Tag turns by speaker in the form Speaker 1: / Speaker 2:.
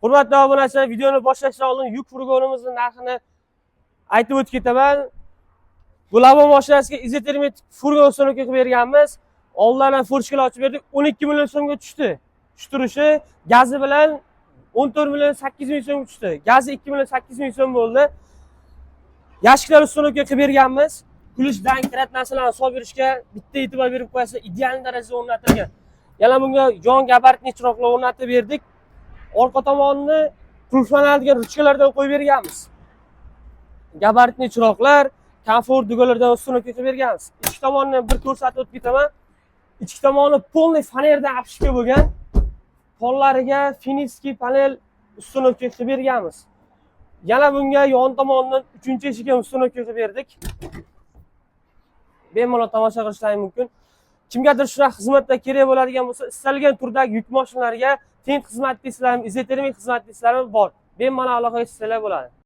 Speaker 1: Hurmatli obunachilar, videoni boshlashdan oldin yuk furgonimizni narxini aytib o'tib ketaman. Bu Lavon mashinasiga izotermik furgon установка qilib berganmiz. Oldilaridan форточка lar ochib berdik. 12 million so'mga tushdi. Tushtirishi gazi bilan 14 million 8 ming so'mga tushdi. Gazi 2 million 8 ming so'm bo'ldi. Ящик lar установка qilib berganmiz. Ключ, домкрат narsalarni solib yurishga bitta e'tibor berib qo'yasiz, ideal darajada o'rnatilgan. Yana bunga yon габаритный chiroqlar o'rnatib berdik. Orqa tomonni qulflanadigan ruchkalardan qo'yib berganmiz. Габаритный chiroqlar, komfort dugalardan установка qilib berganmiz. Ichki tomonni bir ko'rsatib o'tib ketaman. Ichki tomoni полный fanerdan обшивка bo'lgan. Pollariga финский panel установка qilib berganmiz. Yana bunga yon tomonidan uchinchi eshik ham установка qilib berdik. Bemalol tomosha qilishlaring mumkin. Kimgadir shunaqa xizmatlar kerak bo'ladigan bo'lsa, istalgan turdagi yuk mashinalariga tint xizmat deysizlarmi, izotermik xizmat deysizlarmi, bor. Bemalol aloqaga chiqsanglar bo'ladi.